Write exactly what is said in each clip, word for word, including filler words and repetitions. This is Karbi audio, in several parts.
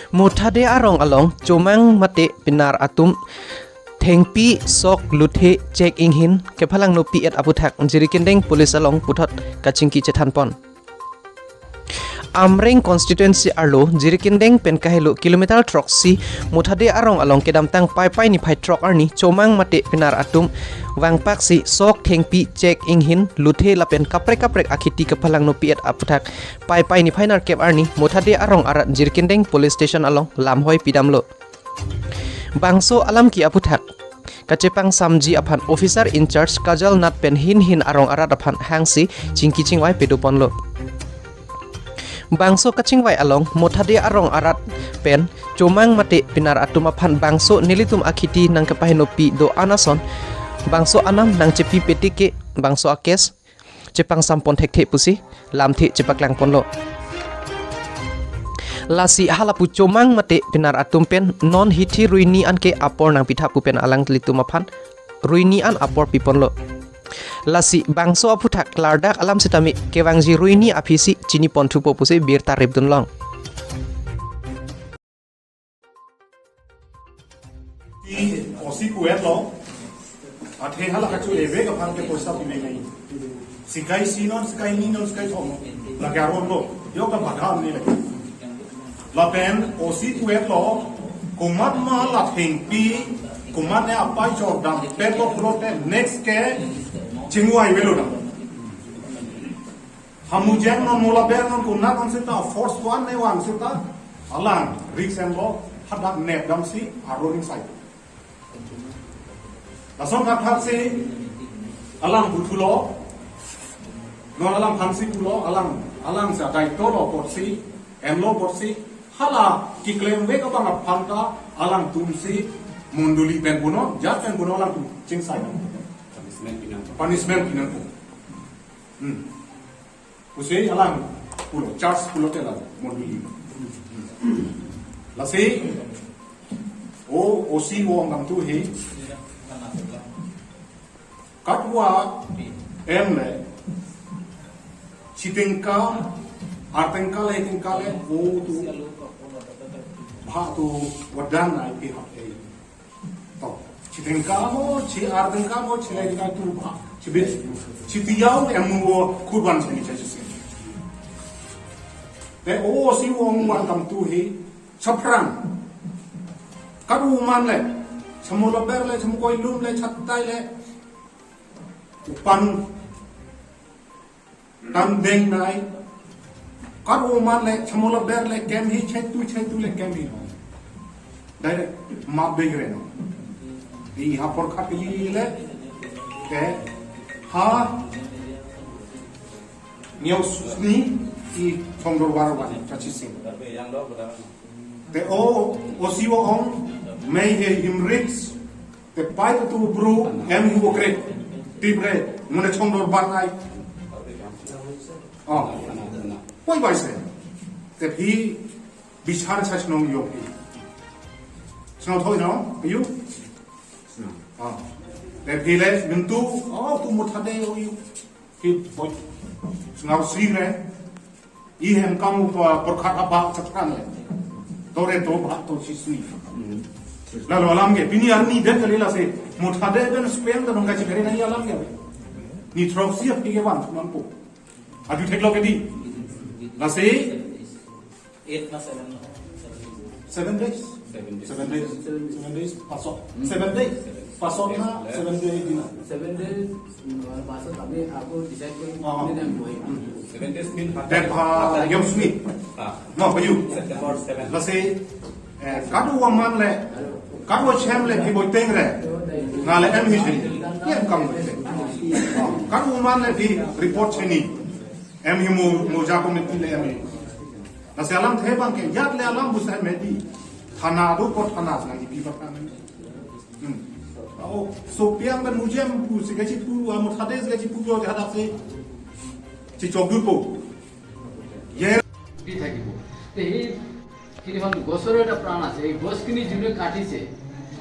Mothade arong along chomang mate pinar atum thengpi sok luthe chek inghin kephalangno pi-et aputhak Jirikindeng Police along puthot kachingki chethanpon. Amreng constituency arlo Jirikindeng pen kahelo kilometer throksi Mothade arong along kedamtang Paipai niphai throk arni chomang mate pinar atum vangpaksi sok thengpi chek inghin luthe lapen kaprek kaprek akhiti kephalangno pi-et aputhak Paipai niphai nerkep arni Mothade arong arat Jirikindeng Police Station along lamhoi pidamlo. Bangso alam ke aputhak kachepangsamji aphan officer in charge Kajal Nath pen hin hin arong arat aphan hangsi chingki chingvai pedoponlo. Bangso kachingvai along Mothade arong arat pen chomang mate pinar atum aphan bangso nelitum akhiti nangkepahenopi do-an ason bangso anam nangchepi petike bangso a-case chepangsampon thekthe pusi lamthe chepaklangponlo. Lasi halapu chomang mate pinar atum pen non hithi ruini an ke apor nangpitha pu pen alanglitum aphan ruini an apor piponlo. Lasi bangso aputhak klardak alam sitame kevangji ruini aphisi chiniponthupo pusi birta ripdunlong. Ti O C kuet lo, athe hala kachu eve kaphan ke poisa pime nai. Sikai si non, sikai ni non, sikai thom. Lake aron lo, yo ka badha ni lake. Lapen O C kuet lo, komat ma la thengpi, komat ne apai chor dam pet lo pulote next ke chingvai avelo dam. Hamujang non molaber non konat non seta force one ne one seta alang risk enlo hadak nep damsi aron ingsai. Lason khathak si alang buthulo, non alang phansi pulo, alang, alang sa daito lo porsi, enlo porsi, hala keklemvek abang aphan ta alangtumsi mondoli pen punon, jat pen punon alangtum chingsai. Punishment pinang. Punishment pinang. Hmm. Pusi alang pulo, charge pulote alang mondoli. Lasi, o, O C o angkang tu he. Katwa em le, chitengka, artengka le, tengka le, o tu, bha tu, wadan ai pi hap e. To, chitengka mo, chi artengka mo, chilai tengka tu ba, chibit, chitiyau em mo kurban sini chachi sini. Te o si wong wan kam tu hi, chaphrang. Kadu man le, chamula ber le, chamukoi lum le, chattai le, upan Tandeng nai. Kadu man le, chamula ber le, kem hi, chetu, chetu le, kem hi. Direct, ma begre no. Di ha por khat li le, ke, ha, neo sni, i chongdor waro wani, chachi sing. Te o, o si o ong, mei he him rich, te pai tu bru, em hu bokre, tibre, mune chongdor bar nai. Oh, poi bai se. Te phi, bichar chach nong yo phi. Snow thoi no, you? Oh. Te phi le, mintu, oh, tu mutha de, oh, you. Phi, poi. Snow si re. I hem kam pa porkhat abak chakran le. Tore to bak to chisni. Lalo alam ke, pini arni den kali lasi. Mutha de ben speng dan nongkai chikari nai alam ke. Ni throk si aphi ke wan, man po. Adu thek lo ke di. Lasi. Eight na seven na? Seven days. Seven days. Seven days. Seven days. Pasok. Hmm. Seven days. Seven. Pasok na, yes, seven day dinner. Seven days, mm, pasok kami, aku decide ko, ah, ini yang buat. Hmm. Seven days mean Dep ha, yom sni. Ah. No, for you. September seven. Lasi, eh, kadu wa man le, kadu wa chem le, phi boi teng re. Nga le em hi si. Ye em kam boi teng. Oh, kadu wa man le, phi report chini. Em hi mo, mo ja committee le em hi. Lasi alam the bang ke, yat le alam busan medi. Thana do ko thana sang ipi bak kan. Hmm. Oh, so piang ben mujem pu, si gaji pu, amo thade si gaji pu, jo hadak si. Si chok du po. Ye. দি থাকিব। তে সেই কিন্তু এখন গছৰ এটা প্ৰাণ আছে। এই গছখিনি যোনে কাটিছে,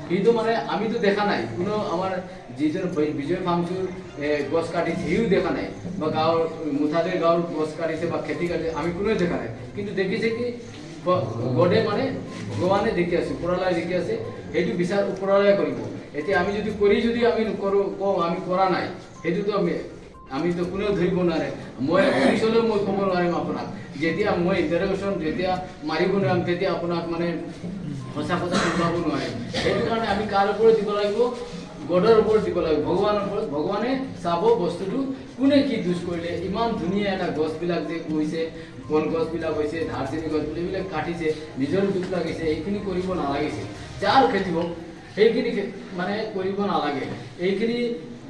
সেইটো মানে আমিতো দেখা নাই, কোনো আমাৰ যিজন বি-, বিজয় ফাংচুৰ, এ, গছ কাটিছে, সিও দেখা নাই, বা গাঁৱৰ, মুঠাতে গাঁৱৰ গছ কাটিছে বা খেতি কাটিছে, আমি কোনোৱে দেখা নাই। কিন্তু দেখিছে কি, গ-, গডে মানে ভগৱানে দেখি আছে, ওপৰৱালাই দেখি আছে, সেইটো বিচাৰ ওপৰৱালাই কৰিব। এতিয়া আমি যদি কৰি যদি আমি নকৰোঁ, কওঁ আমি কৰা নাই, সেইটোতো আমি, আমিতো কোনেও ধৰিব নোৱাৰে। মই পুলিচলৈ মই ক'ব নোৱাৰিম আপোনাক। যেতিয়া মই ইণ্টাৰগেশ্যন যেতিয়া মাৰিব নোৱাৰিম, তেতিয়া আপোনাক মানে সঁচা কথা ওলাব নোৱাৰিম। সেইটো কাৰণে আমি কাৰ ওপৰত দিব লাগিব? গডৰ ওপৰত দিব লাগিব, ভগৱানৰ ওপৰত। ভগৱানে চাব বস্তুটো কোনে কি দুখ কৰিলে। ইমান ধুনীয়া এটা গছবিলাক যে কৈছে, কলগছবিলাক হৈছে, ধাৰচেনি গছবিলাক, এইবিলাক কাটিছে, নিজৰো দুখ লাগিছে, এইখিনি কৰিব নালাগিছিল। যাৰ খেতি হওক, সেইখিনি খে-, মানে কৰিব নালাগে। এইখিনি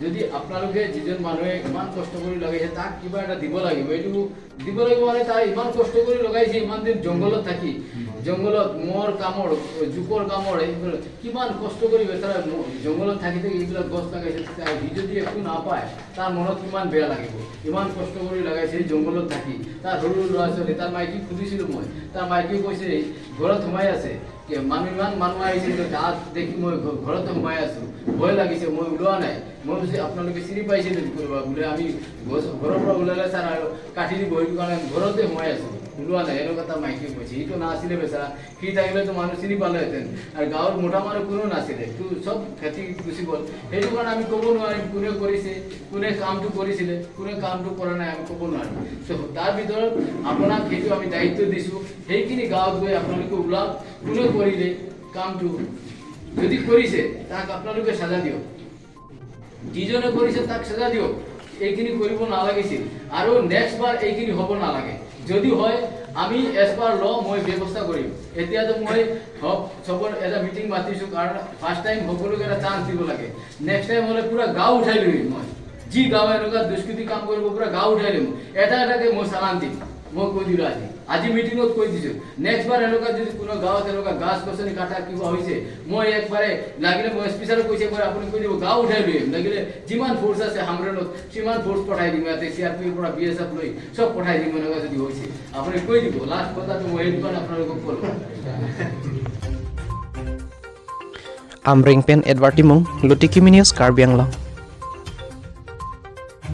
যদি আপোনালোকে যিজন মানুহে ইমান কষ্ট কৰি লগাইছে, তাক কিবা এটা দিব লাগিব। এইটো দিব লাগিব মানে, তাৰ ইমান কষ্ট কৰি লগাইছে, ইমান দিন জংঘলত থাকি, জংঘলত মহ কামোৰ, জোকৰ কামোৰ, এইবোৰ কিমান কষ্ট কৰি বেচাৰা ম-, জংঘলত থাকি থাকি এইবিলাক গছ লগাইছে, তেতিয়া সি যদি একো নাপায়, তাৰ মনত কিমান বেয়া লাগিব। ইমান কষ্ট কৰি লগাইছে জংঘলত থাকি, তাৰ সৰু সৰু ল'ৰা ছোৱালী, তাৰ মাইকীক সুধিছিলোঁ মই, তাৰ মাইকীয়ে কৈছে ঘৰত সোমাই আছে। কি, মানুহ, ইমান মানুহ আহিছে, বোলে, "গা দেখি মই ঘ-, ঘৰতে সোমাই আছো, ভয় লাগিছে, মই ওলোৱা নাই।" মই কৈছো, "আপোনালোকে চিনি পাইছে নেকি কোনোবা?" বোলে, "আমি গছ, ঘৰৰ পৰা ওলালে ছাৰ আৰু কাটি দিব, সেইটো কাৰণে আমি ঘৰতে সোমাই আছো, ওলোৱা নাই।" এনেকুৱা এটা মাইকীয়ে কৈছে। সিটো নাছিলে বেচেৰা, সি থাকিলেতো মানুহ চিনি পালেহেঁতেন। আৰু গাঁৱৰ মোটা মানুহ কোনো নাছিলে, তো চব খেতি গুচি গ'ল। সেইটো কাৰণে আমি ক'ব নোৱাৰিম কোনে কৰিছে, কোনে কামটো কৰিছিলে, কোনে কামটো কৰা নাই, আমি ক'ব নোৱাৰিম। তো তাৰ ভিতৰত আপোনাক সেইটো আমি দায়িত্ব দিছো, সেইখিনি গাঁৱত গৈ আপোনালোকে ওলাওক। কোনে কৰিলে কামটো, যদি কৰিছে, তাক আপোনালোকে চাজা দিয়ক। যিজনে কৰিছে, তাক চাজা দিয়ক। এইখিনি কৰিব নালাগিছিল আৰু নেক্সট বাৰ এইখিনি হ'ব নালাগে। যদি হয়, আমি এজ পাৰ ল মই ব্যৱস্থা কৰিম। এতিয়াতো মই সব, চবৰ এটা মিটিং মাতিছো, কাৰণ ফাৰ্ষ্ট টাইম সকলোকে এটা চান্স দিব লাগে। নেক্সট টাইম হ'লে পুৰা গাঁও উঠাই লৈ আহিম মই। যি গাঁৱে এনেকুৱা দুষ্কৃতি কাম কৰিব, পুৰা গাঁও উঠাই লৈ আহিম। এটা এটাকে মই চালান দিম। মই কৈ দিলো আজি, আজি মিটিঙত কৈ দিছো, নেক্সট বাৰ এনেকুৱা যদি কোনো গাঁৱত এনেকুৱা গছ গছনি কাটা কিবা হৈছে, মই একবাৰে লাগিলে মই এছ পি ছাৰক কৈছে, একবাৰে আপুনি কৈ দিব, গাঁও উঠাই লৈ আহিম। লাগিলে যিমান ফ'ৰ্চ আছে হামৰেণত, সিমান ফ'ৰ্চ পঠাই দিম, ইয়াতে চি আৰ পি ৰ পৰা বি এছ এফ লৈ চব পঠাই দিম। এনেকুৱা যদি হৈছে, আপুনি কৈ দিব। লাষ্ট কথাটো মই সেইটো কাৰণে আপোনালোকক ক'লো। Amreng pen Edward Timung, Lotiki News, Karbi Anglong.